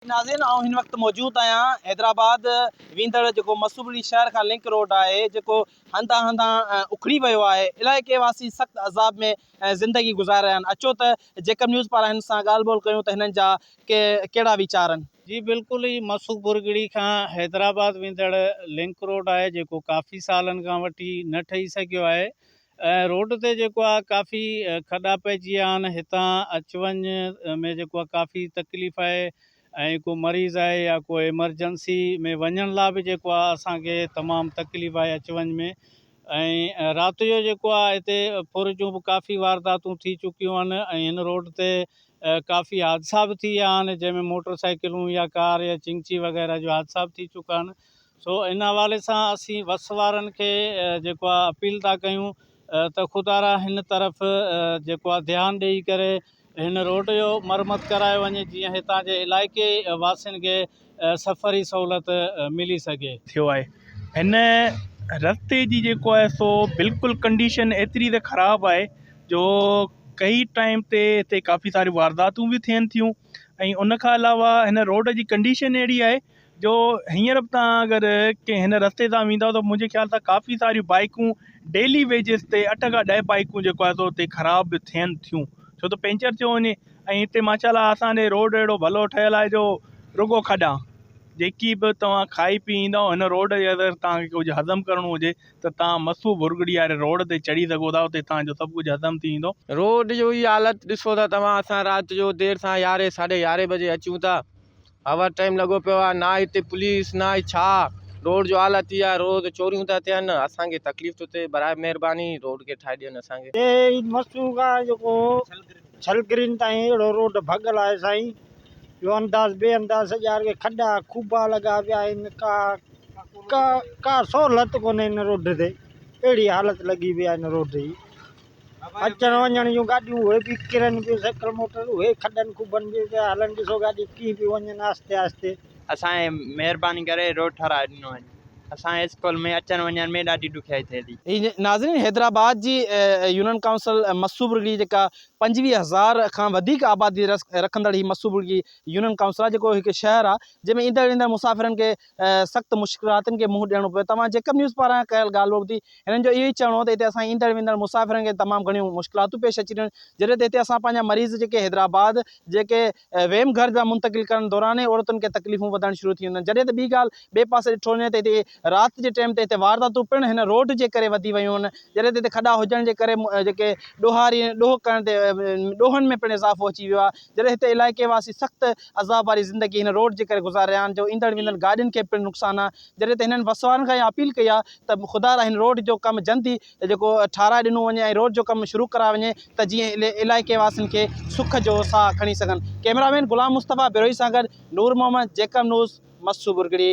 ناظرين آئون هن وقت موجود آهيان حيدرآباد ويندڙ جيڪو مسوبڙي شهر کان لنڪ روڊ آهي جيڪو هنڌان هنڌان اکڙي ويو آهي علائقي واسي سخت عذاب ۾ زندگي گذاري رهيا آهن اچو ته جيڪب نيوز پاران هن سان ڳالهه ٻولهه ڪيون ته هنن جا ڪي ڪهڙا ويچار آهن. جي بلڪل هي مسو برگڙي کان حيدرآباد ويندڙ لنڪ روڊ آهي جيڪو ڪافي سالن کان وٺي نه ٺهي سگهيو آهي ۽ روڊ تي جيڪو آ ڪافي کڏا پئجي ويا آهن هتان اچ وڃ ۾ جيڪو آ ڪافي تڪليف آهي ۽ ڪو مريض آهي يا ڪو ايمرجنسي ۾ وڃڻ لا به جيڪو آ اسان کي تمام تڪليف آهي اچ وڃ ۾ ۽ رات جو جيڪو آ هتي ڦر جون به ڪافي وارداتون ٿي چڪيون آهن ۽ هن روڊ تي ڪافي حادثا به ٿي ويا آهن جنهن ۾ موٽر سائيڪلون يا ڪار يا چنگچي وغيره جو حادثا به ٿي چڪا آهن سو ان حوالي سان اسين وس وارن کي جيڪو آ اپيل ٿا ڪيون ته خدارا هن طرف جيڪو آ ڌيان ڏئي ڪري هن روڊ جو مرمت ڪرايو وڃي جيئن هتان جي علائقي واسين کي سفري سهولت ملي سگهي. ٿيو آهي هن رستي جي جيڪو آهي سو بلڪل ڪنڊيشن ايتري ته خراب آهي جو ڪئي ٽائيم تي هتي ڪافي ساريون وارداتون به ٿين ٿيون ۽ ان کان علاوه هن روڊ جي ڪنڊيشن اهڙي آهي جو هينئر به توهان اگر ڪنهن هن رستي تان ويندؤ ته منهنجي خيال سان ڪافي ساريون بائيڪون ڊيلي ويجز تي اٺ کان ڏهه بائيڪون جيڪو آهي سو اتي خراب به ٿين ٿيون ڇو ته پنچر ٿيو وڃي ۽ هتي ماشاء الله اسان ڏي روڊ اهڙو ڀلو ٺهيل آهي جو رڳو کڏا جيڪي به توهان کائي پي ايندؤ هن روڊ جي اگر توهان کي ڪجهه هضم ڪرڻو هجي ته توهان مسو ڀرڳڙي واري روڊ تي چڙهي سگهو ٿا اتي توهان جو سڀ ڪجهه هضم ٿي ويندو. روڊ جو هي حالت ڏسو ٿا توهان اسان رات جو دير سان يارهين ساڍي يارهين بجي اچون ٿا اوور ٽائيم لڳو پيو آ نا هتي پوليس نا هي ڇا روڊ جو حالت هي آ روز چوريون ٿا ٿين اسان کي تڪليف ٿو ٿئي براء مهرباني روڊ کي ٺاهي ڏين اسان کي. هي مسو کان جيڪو ڇلگرين تائين اهڙو روڊ ڀڳل آهي سائين جو انداز بي انداز سڄا رڳي کڏا کوبا لڳا پيا آهن ڪا ڪا ڪا سهولت ڪونهي هن روڊ تي اهڙي حالت لڳي پئي آهي هن روڊ جي. اچڻ وڃڻ جون گاڏيون اهي به ڪرن پيون سائيڪل موٽر اهي کڏن کوٻن ۾ پيا هلن ڏسو گاڏي ڪيئن پيون وڃن آهستي آهستي. اسان کي مهرباني ڪري روڊ ٺهرائي ڏنو وڃي اسان کي اسڪول ۾ اچڻ وڃڻ ۾ ڏاڍي ڏکيائي ٿئي ٿي. هي ناظرين حيدرآباد جي يونين ڪائونسل مسوبرگي جيڪا 25 هزار کان وڌيڪ آبادي رکندڙ هي مسوبرگي يونين ڪائونسل آهي جيڪو هڪ شهر آهي جنهن ۾ ايندڙ ويندڙ مسافرن کي سخت مشڪلاتن کي منهن ڏيڻو پيو توهان جيڪب نيوز پاران ڪيل ڳالهه ٻولهه ٻڌي هنن جو اهو ئي چوڻ هو ته هتي اسان ايندڙ ويندڙ مسافرن کي تمام گهڻيون مشڪلاتون پيش اچي رهيون آهن جڏهن ته هتي اسان پنهنجا مريض جيڪي حيدرآباد جيڪي ويم گهر جا منتقل ڪرڻ دوران ئي عورتن کي تڪليفون وڌڻ شروع ٿي وينديون آهن جڏهن ته ٻي ڳالهه ٻئي پاسي ڏٺو وڃي ته هتي رات جي ٽيم تي هتي وارداتون پڻ هن روڊ جي ڪري وڌي ويون آهن جڏهن ته هتي کڏا هجڻ جي ڪري جيڪي ڏوهاري ڏوهه ڪرڻ تي ڏوهن ۾ پڻ اضافو اچي ويو آهي جڏهن هتي علائقي واسي سخت عذاب واري زندگي هن روڊ جي ڪري گذاري رهيا آهن جو ايندڙ ويندڙ گاڏين کي پڻ نقصان آهي جڏهن ته هنن وسوارن کان اها اپيل ڪئي آهي ته خدارا هن روڊ جو ڪم جلد ئي جيڪو ٺاهرائي ڏنو وڃي ۽ روڊ جو ڪم شروع ڪرايو وڃي ته جيئن علائقي واسين کي سک جو ساهه کڻي سگهن. ڪئميرا مين غلام مصطفيٰ بروهي سان گڏ نور محمد، جيڪب نيوز، مسو ڀرڳڙي.